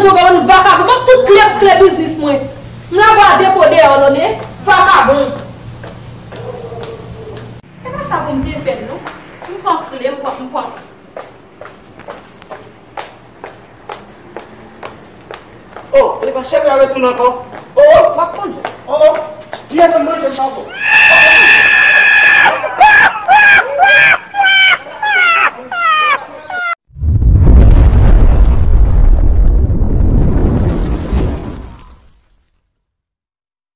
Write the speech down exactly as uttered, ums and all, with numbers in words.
soti yon granmoun vakabon. M ap tout kle, kle biznis mwen. M la ba depo deyò, non, ne? Vakabon. E pa sa pou m te fè l, non. M pran kle, m pran, m pran. Oh, e pa chèf la retounen ankò. Oh, oh. W ap konn. Oh, oh. Pyès manje m pa bon.